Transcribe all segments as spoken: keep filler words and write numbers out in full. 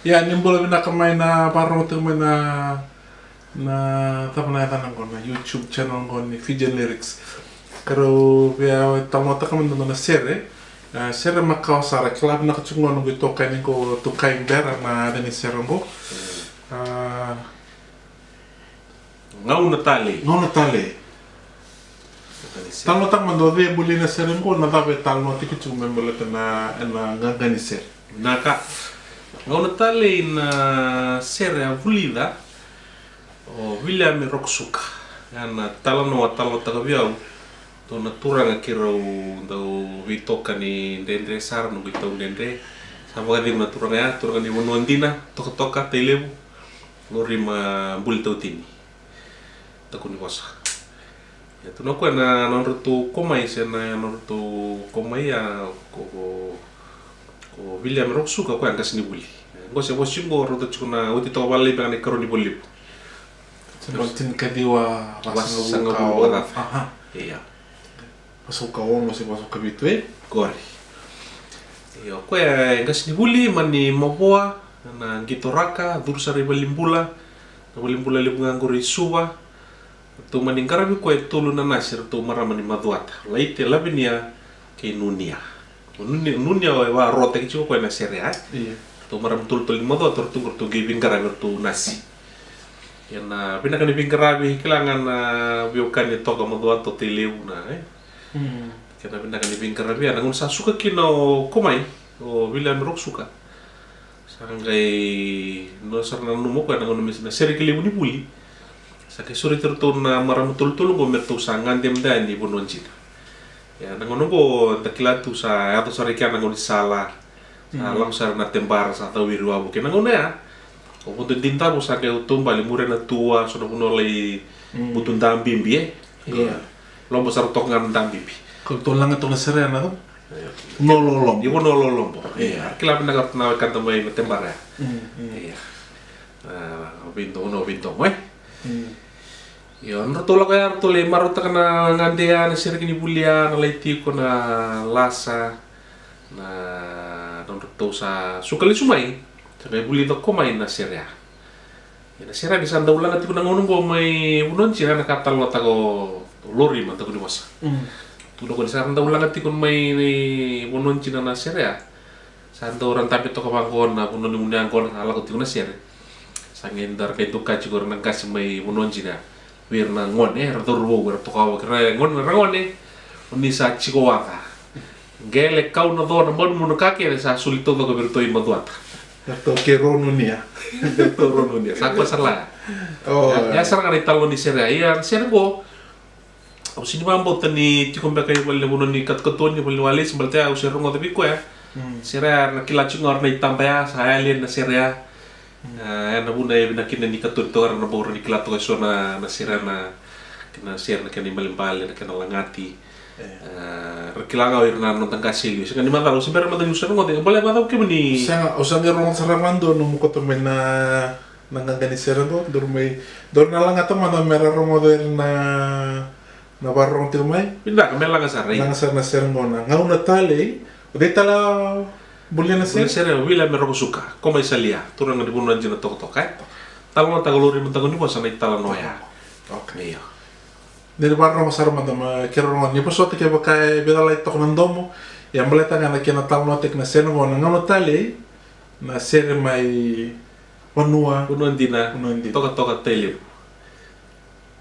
Ia, ni bula vinaka mai na vakarorogo tiko mai na, na cava na yacana qo, na YouTube channel qo ni Fijian Lyrics. Keirau via talanoataka mada na sere. E, sere makawa sara, kila vinaka tiko qo noqu itokani qo, Tukai Bera na yaca ni sere qo. A, Gauna Talei. Gauna Talei. Gauna Talei. Talanoataka mada o cei e buli na sere qo, na cava e talanoataki tiko me baleta na, na qaqa ni sere. Vinaka. Gauna Talei na sere a vulica o Viliame Rokosuka. Ia na talanoa a talanoataka vei au, dua na turaga keirau dau veitokani dredre sara, noqu itau dredre. Sa vakacegu na turaga ya, turaga ni Vanua Dina, Tokatoka, Tailevu. Lorima, Buli, Tautini, Takunivosa. Ia, tukuna o koya na nodratou komai, se na nodratou komai, a, ko, ko, ko Viliame Rokosuka, o koya qase ni vuli. Qo se vosi qo rauta tiko na oti toka vakalailai beka na ikarua ni vula levu. Se na tinikaciwa vasagavulu ka ono. Vasagavulu ka ono. Aha. Ia. Vasagavulu ka ono se vasagavulu ka vitu, e? Qori. Io, o koya e qase ni vuli, mai Mavoa, na qito raka, curu sara i valenibula, na valenibula levu ga qori i Suva. Ratou mani qaravi koya e tolu na nasi, ratou marama ni Macuata, Laite, Lavinia kei Nunia. O Nunia, Nunia e vakarotaki tiko o koya na sere ya, e? Io. Ratou marama tolutolu ni Macuata, ratou qo ratou qai veiqaravi, ratou nasi. Ia na vinaka ni veiqaravi, kila ga na veiwekani e toka Macuata, o Tailevu na, e? Mm. Kena vinaka ni veiqaravi, ia na gauna sa suka kina o komai, o Viliame Rokosuka, sa qai, no, sa ra nanuma o koya na gauna me na sere ki levu ni vuli. Sa qai sureti iratou na marama tolutolu qo me ratou sa gade mada yani i Vanua Dina. Ia na gauna qo da kila tu sa yaco sara i kea na gaunisala. Sa lako sara na tebara, sa cawiri wavoki. Na gauna ya, o Vodo Dinidavo sa qai taubale, muria na tua, so na vanua lai butu dabibi, e? Io. Lobo sara toka ga na dabibi. Ko ratou laga toka na sere ya na cava? Io. Vanua Lolobo. Io, Vanua Lolobo. Io. Io. Kila vinaka ratou na wekada mai na tebara ya. Mm, mm. Io. A, o veidogo, o veidogo, e? Mm. Io, na nodratou lako ya, ratou lai marautaka na gade ya, na sere ki ni vuli ya, na lai tiko na lasa, na nodratou sa suka lesu mai, sa qai vulica o komai na sere ya. Ia na sere ya ni sa dau laga tiko na gauna qo mai Vanua Dina, na ka talanoataka o Lorima, Takunivosa. Mm. Tukuna o koya ni sa dau laga tiko mai Vanua Dina na sere ya. Sa dau ra dabe toka vaqo na vanua ni gunu yaqona sa lako tiko na sere. Sa qai dau ra qai dokai tiko ira na qase mai Vanua Dina vei ira na gone, era cauravou, era toka wavoki, ra gone, ra gone, o ni sa tiko waca. Qele, kau, na co, na manumanu, ka kece sa soli taucoko vei iratou i Macuata. Eratou kei rau Nunia. Eratou rau Nunia. Sa koya sara la ya. O. Ya, ya sara ga na italanoa ni sere ya. Ia na sere qo, au sega ni vakabauta ni tiko beka i vale, vanua ni katokatoni, vale ni walesi, baleta ya au se rogoca vei koya. Mm. Sere ya era na kila tiko ga o ira na itaba ya, sa yali yani na sere ya. Mm. A, ya na vuna e vinaka kina ni katoni toka, era na bau rawa ni kila toka eso na, na sere ya, na kena sere, na kena ibalebale, na kena lagati. E. A, ra kila ga o ira na noda qase e liu. Sega ni macala, au se bera mada niu se rogoca, baleta e macala kemuni. Sega, au sa qai rogoca sara vakadua nomu kauta mai na Na qaqa ni sere qo, daru mai, daru na lagata mada me ra rogoca o ira na, na vakarorogo tiko mai. Vinaka, me laga sara, e. Laga sara na sere qo, na Gauna Talei. O cei tale a bulia na sere? Bulia sere, o Viliame Rokosuka, ko mai Salia, turaga ni Vanua Dina Tokatoka, e. Talanoataka o Lorima Takunivosa na italanoa ya. Okay. Io. Ni ra vakarorogo sara mada, me keirau rogoca, ni vosota kevaka e veitalanoataki toka na domo, ia baleta ga na kena talanoataki na sere qo, na Gauna Talei, na sere mai Vanua. Vanua Dina. Vanua Dina. Tokatoka, Tailevu.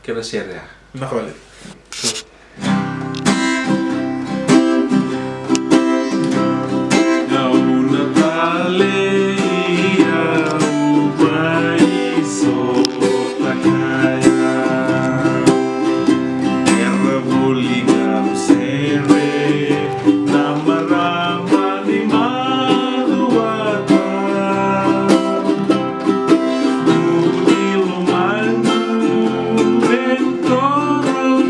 Kena sere ya. Vinaka vakalevu. Gauna Talei au mai sotakaya. Era voli ga na sere na marama ni Macuata. Nuni lomanu e toro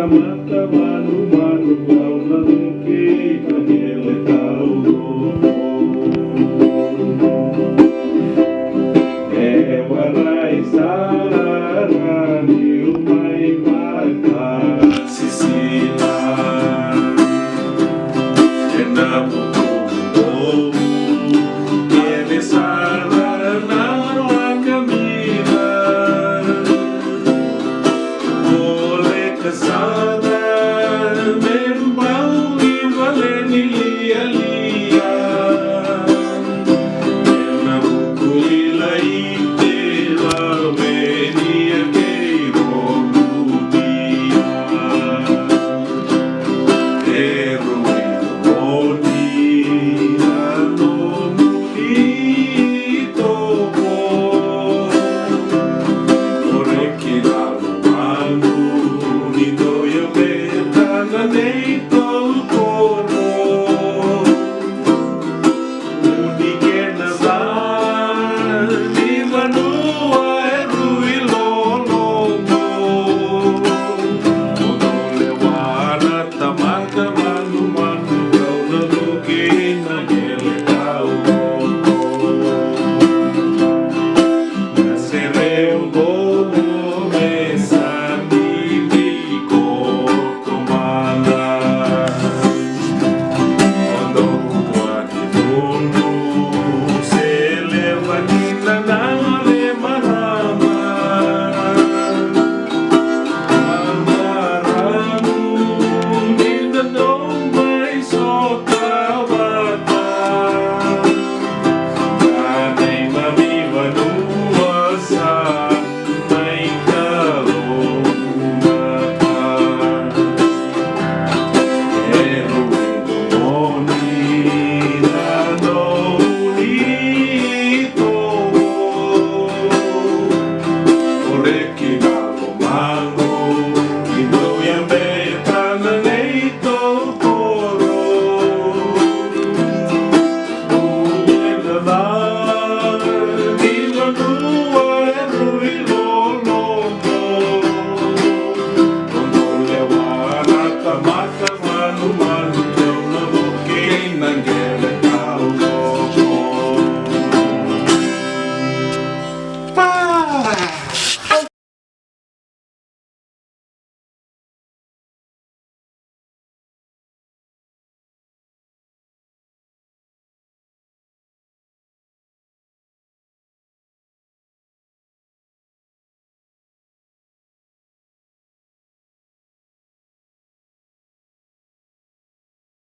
Mata manumanu au na leke ka kele taucoko. E warai sara niu mai vaka sisila. Ena vukuvuku oqo kece sara na laka mira. Voleka sara